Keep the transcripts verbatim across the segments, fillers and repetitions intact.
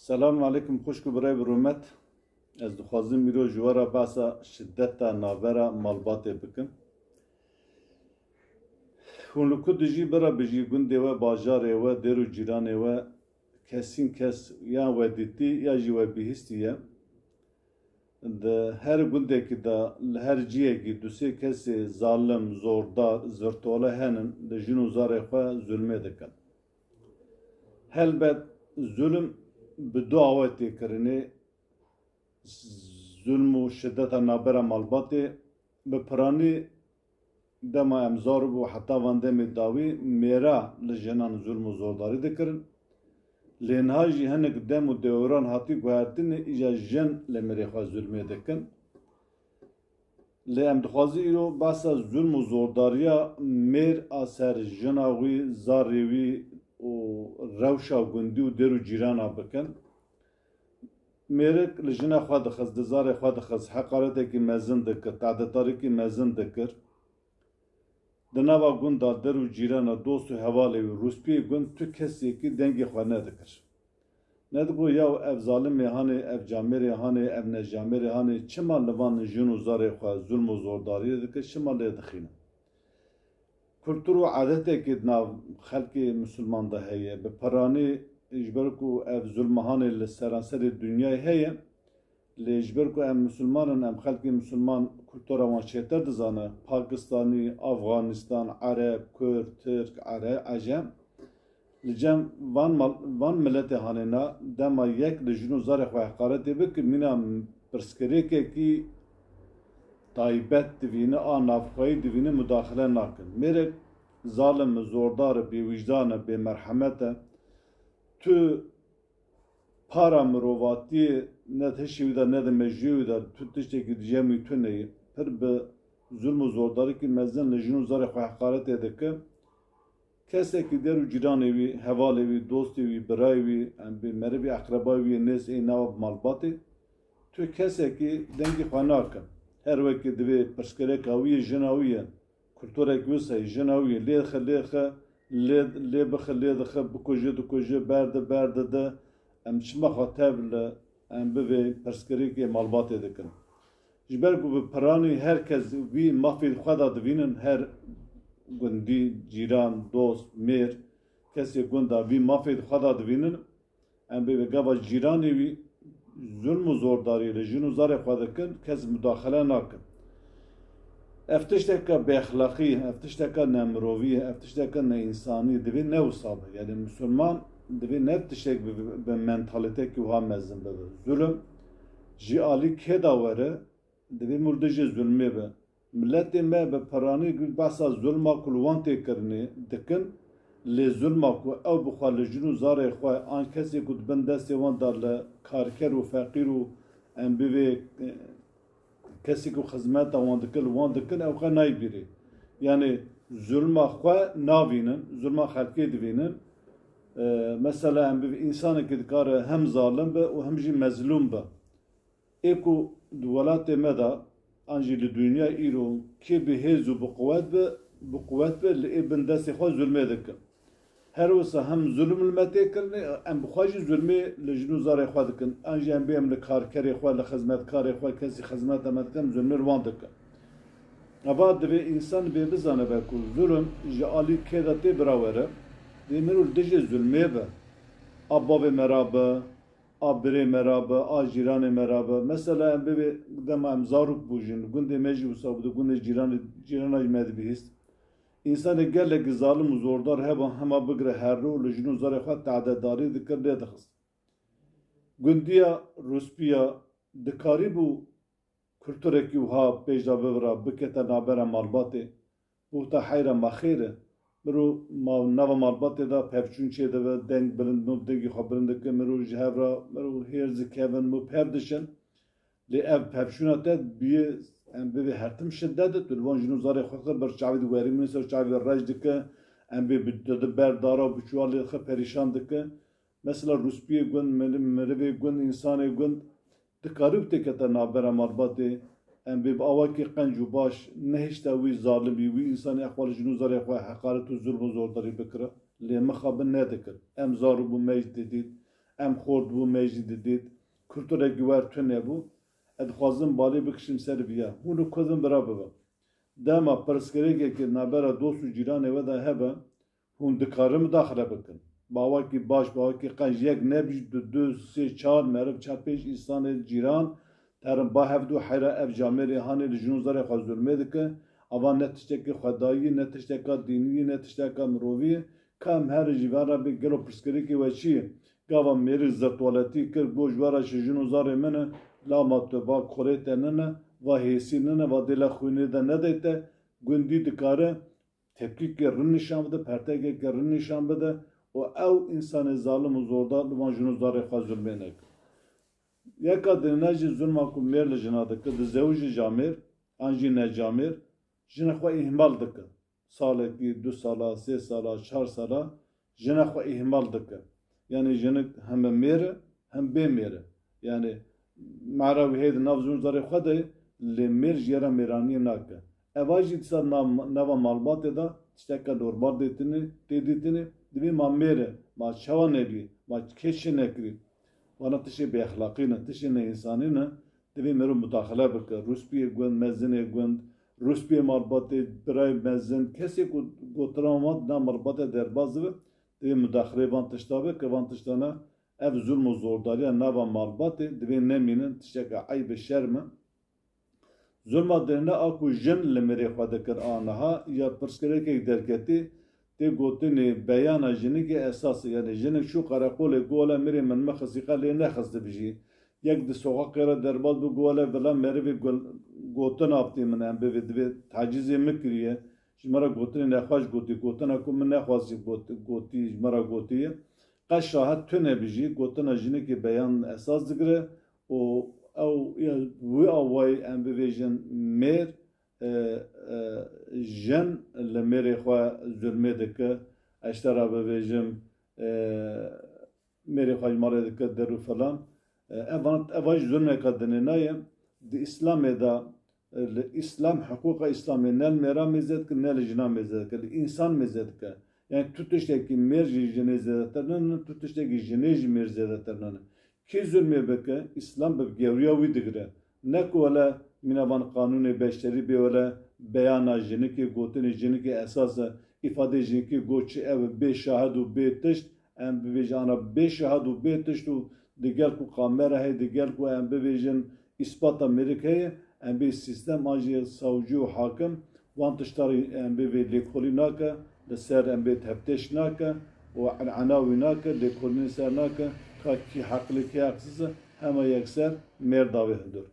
Selam aleykum, xwişk û birayê bi rûmet. Ez dixwazim îro ji we re behsa şideta navbera malbatê bikim. Hûn li ku dijî bira bijî, gundê we, bajarê we, dêr û cîranê we, kesîn kes ya we dîtî ya jî we bihîstiye. Di her gundekî de, li her ciyekî du sê kesê zalim, zordar, zirtole henin, li jin û zarê xwe zulmê dikin. Helbet zulm bi du awayê tê kirinê, zulm û şideta navbera malbatê, bi piranî dema em zar bû heta van demê dawî mêra li jinan zulm û zordarî dikirin. Lê niha jî hinek dem û dewiran hatî guhertinê, îja jin li mêrê xwe zulmê dikin. Lê em dixwazin îro behsa zulm û zordariya mêr a ser jina wî, zarê wî û rewşa gundî û dêr û cîrana bikin. Mêrik li jina xwe dixist, di zarê xwe dixist, heqaretekî mezin dikir, tehdêtarîkî mezin dikir. Di nava gunda, der û cîrana, dost û hevalê wî, rûspiyê gund tu kesekî dengê xwe nedikir. Nedigot, yaw ev zalimê hanê, ev camêrê hanê, ev ne camêrê hanê, çima li van jin û zarê xwe zulm û zordariyê dike, çima lê dixîne? Kultur û adetekê di nav xelkê misilman de heye. Bi piranî ji ber ku ev zulma hanê li seranserê dinyayê heye, lê ji ber ku em misilman in, em xelkê misilman kultura wan çêtir dizane, Pakistanî, Afganistan, Ereb, Kurd, Tirk, Ere-, Ecem, li cem van mal-, van miletê hanê na, dema yek li jin û zarê xwe heqaretê bike, mîna pirsgirêkekî taybet divîne, a navxweyî divîne, mudaxile nakin. Mêrek zalim e, zordar e, bêwîjdan e, bêmerhemet e. Tu para mirovatiyê ne di hişê wî de, ne di mejiyê wî de, tu tiştekî di cem wî tune ye. Pir bi zulm û zordarîkî mezin li jin û zarê xwe heqaretê dike. Kesekî der û cîranê wî, hevalê wî, dostê wî, birayê wî, em bê merivê eqrebayê wî yê nêz ê nava malbatê, tu kesekî dengê xwe nake. Her wekî divê pirsgirêka wî yê, jina wî ye, kulturek wisa yê, jina wî yê, lê dixe, lê dixe, lê, lê bixe, lê dixe, bikuje, dikuje, berde, berdide. Em çima xwe tev li, em bivê pirsgirêkê malbatê dikin? Ji ber ku bi piranî her kes vî mafê xwe de divînin, her gundî, cîran, dost, mêr, kesê gunda vî mafê xwe de divînin, em bê gava cîranê wî zulm û zordarî li jin û zarê xwe dikin, kes mudaxile nakin. Ev tişteke bêexlaqî ye, ev tişteke nemirovî ye, ev tişteke neînsanî ye. Divê ne wisa be. Yanî misilman divê ne tiştek bi, bi mentalîtekî wiha mezin bibe. Zulm ji alî kê de were, divê mûr dijî zulmê be. Miletê me bi piranî behsa zulma ku li wan tê kirinê dikin, lê zulma ku ew bi xwe li jin û zarê xwe an kesê ku di bin destê wan de li karker û feqîr û em bivê, e, kesê ku xizmeta wan dikin, li wan dikin, ew xwe nayê bîrê. Yanî zulma xwe navînin, zulma xelkê divînin. E, mesela em bivê însanekî dikare hem zalim be û hem jî mezlûm be. Ê ku di welatê me de an jî li dinya îro kê bi hêz û bi quwet be, bi quwet be, li ê bin destê xwe zulmê dike. Her wisa hem zulm li me tê kirinê, em bi xwe jî zulmê li jin û zarê xwe dikin. An jî em bê em li karkerê xwe, li xizmetkarê xwe, kesî xizmeta me dike, em zulmê li wan dikin. Eva divê însan bê bizanibe ku zulm ji alî kê de tê bira were, dê mirov li dijê zulmê be. A bavê me re be, a birê me re be, a cîranê me re be. Mesela em bibê dema em zarok bûjin, gundê me jî wisa bû, di gundê cîranê, cîrana jî me dibihîst. Însanê gelekî zalim û zordar heba hema bigire herre û li jin û zarê xwe tehdedarî dikir, lê dixist. Gundiya Rûspiya dikarîbû kulturekî wiha pêş de bibira, bikete navbera malbatê. Bûta heyra me xêr e. Mirov ma-, nava malbatê de pevçûn çêdibe, deng bilind, mirov dengê xwe bilind dike, mirov ji hev re, mirov hêr dikevin, mirov pev dişin. Lê ev pevçûna te biyê, em bivê her tim şidet e, tu li van jin û zarê xwe xwe bir çavê di werî min ser çavê reş dike, em bê bi, di ber dara bi çuwalê xwe perîşan dike. Mesela rûspiyê gund, meri-, merivê gund, însanê gund dikarî û têkete navbera malbatê, em bê bi awakî qenc û baş nehişte wî zalimî, wî însanê exwal jin û zarê xwe heqaret û zulm û zordarî bikira. Lê mixabin nedikir. Em zar bû me jî didît. em xort bû, me jî didît. Kulturekî wer tune bû. Ez dixwazim balê bikişim ser viya. Hûn û kurdin bira bibe. Dema pirsgirêkeke nabera dost û cîranê we de hebe, hûn dikarin mudaxile bikin. Bawakî baş, bawakî qenc, yek nebî, du, du, sê, çar meriv, çar pênc însanê cîran, terin ba hevdû heyra ev camêrê hanê li jin û zarê xwe zulmê dike. Ava ne tiştekî xwedayî, ne tişteka dînî, ne tişteka mirovî ye. Ka em her jî van re bê gelo pirsgirêkê we çi ye? Gava mêrik zirtwaletî kir, got ji we re şi jin û zarê min e, lama tu va kolê te nine, va hêsî nine, va dêla xwînê de nedeyte, gundî dikare tepkîkê rin nîşan bide, pertekekê rin nîşan bide û ew însanê zalim û zordar li van jin û zarê xwe zulmê neke. Yeka dinêne jî zulma ku mêr li jina dike, dizewije camêr an jî necamêr, jinê xwe îhmal dike. Salekî, du sala, sê sala, çar sala jinê xwe îhmal dike. Yanî jinik hem mêr e, hem bê mêr e. Yanî mehra wî hê di nav zûn zarê xwe de ye, lê mêr ji yera mêraniyê nake. Eva jî dîsa nav, nava malbatê de tişteke normal dê tînê, tê dîtinê, divê ma mêr e, ma çawa nebî, ma kê çi nekirî. Vana tiştê bêexlaqî ne, tiştê neînsanî ne, divê mero mudaxile bike. Rûspiyê gund, mezinê gund, rûspiyê malbatê, birayê mezin, kesê ku gotina wan di nav malbatê derbaz dibe, divê mudaxileyê van tişta be, ke van tiştana ev zulm û zordariya nava malbatê divê nemînin, tişteke eyb e, şerm e. Zulma dinêne a ku jin li mêrê xwe dikir a niha ya pirsgirêkek derketî, tê gotinê beyana jinikê esas e. Yanî jinik çû qereqolê, got wele mêrê min mixist, qe lê nexistibî jî. Yek di soqaqê re derbaz bû, got wele vila merivê gul-, gotin avtî min, em bivê divê tacîzê min kiriye. Ji me re gotinê nexweş gotî, gotina ku min nexwazî got-, gotî, ji me re gotiye. Qe şahid tune bî jî, gotina jinikê beyan esas digire û ew ya wî awayî em bivêjin mêr, e, e, jin li mêrê xwe zulmê dike, ez ji te re bivêjim, e, mêrê xwe ji malê dike der û filan. E, evan, eva jî zulmeka dinêna ye. Di Îslamê de, e, li Îslam, hiqûqa Îslamê ne li mêra mêze dike, ne li jina mêze dike, li însan mêze dike. Yani tu tiştekî mêr jî jinê zêdetir nîne, tu tiştekî jinê jî mêr zêdetir nîne. Kî zulmê bike, Îslam bi gewriya wî digire. Ne ku wele mîna van qanûnê beşerî bê wele beyana jinikê, gotinê jinikê esas e, îfadê jinikê got çi ew e, bê şahid û bê tişt, em bibêjin ana bê şahid û bê tişt û digel ku kamera heye, digel ku em bibêjin îspata mêrik heye, em bê sîstem an jî savcî û hakim van tişta rê em bê vê lêkolî nake, li ser em bê teftêş nake û en'ena wî nake, lêkolînê ser nake, ka kî heqlî kî heqsiz e, hema yekser mêr davê hundir.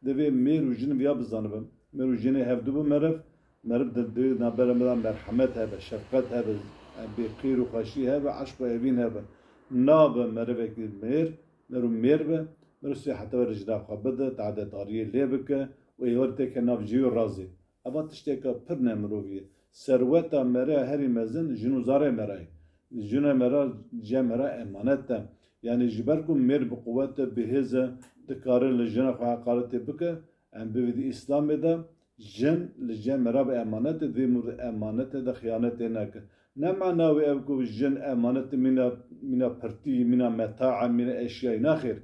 Divê mêr û jin viya bizanibin. Mêr û jinê hevdu bi meriv, meriv di, di navbera me de merhemet hebe, şefqet hebe, em bê qîr û xweşî hebe, eşq û evîn hebe. Nabe merivekî mêr, meriv mêr be, meriv siheta wê li jina xwe bide, tadedariyê lê bike û êvarî têke nav cihê û razê. Eva tişteke pir nemirovî ye. Serweta mera herî mezin jin û zarê mera ye. Jina mera, cem mera emanet e. Yani ji ber ku mêr bi quwet e, bi hêz e, dikare li jina xwe heqaretê bike, em bivê di Îslamê de jin li cem mera bi emanet e, divê mûr emanetê de xiyanetê neke. Ne mana wê ev ku jin emanet e, mîna, mîna pirtî, mîna meta, mîna eşyayî, nexêr.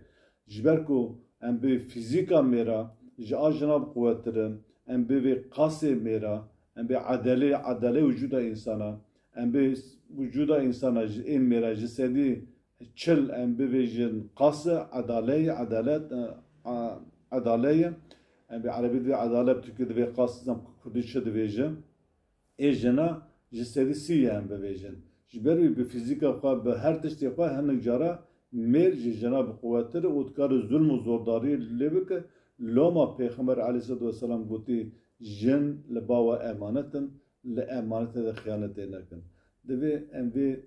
Ji ber ku em bê fîzîka mêra ji a jina bi quwettir in, em bê vê qasê mêra, em bê edelê, edelê wicûda însana, em bê wicûda însana ji ên mêra ji sedî çil em bivêjin qas e, edale ye, edalet, e, a, edale ye. Em bê erebî divê edalet, tirkî divê qas, zam kurdî çi divêje. Ê jina ji sedî sî ye em bivêjin. Ji ber wî bi fîzîka xwe, bi her tiştê xwe hinek cara mêr ji jina bi quwettir e û dikare zulm û zordariyê lê bike. Loma Pêxember aleyhisselatu vesselam gotî, jin li ba we emanet in, li emanetê de xiyanetê nekin. Divê em vê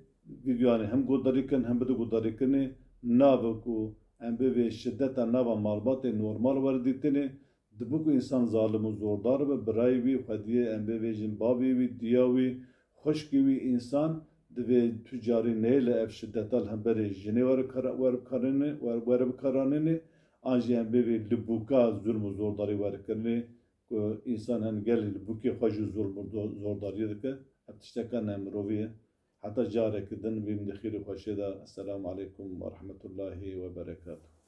vîdeoyanê hem guhdarî kin, hem bide guhdarîkirinê, nabe ku em bê vê şideta nava malbatê normal were dîtinê, Dibe ku însan zalim û zordar be, birayê wî, xwediyê em bivêjin, bavê wî, diya wî, xwişkê wî, însan divê tu carî neyê li ev şideta li hemberê jinê were kara-, were bikaranê-, were, were bikaranînê, an jî em bivê li bûka zulm û zordarî were kirinê, ku însan hin gelê li bûkê xwe jî zulm û do-, zordariyê dike. Ev tişteka nemirovî ye. Heta careke din bîm di xêr û xweşê de. Esselamu aleykum ve rahmetullahi ve berekatuhu.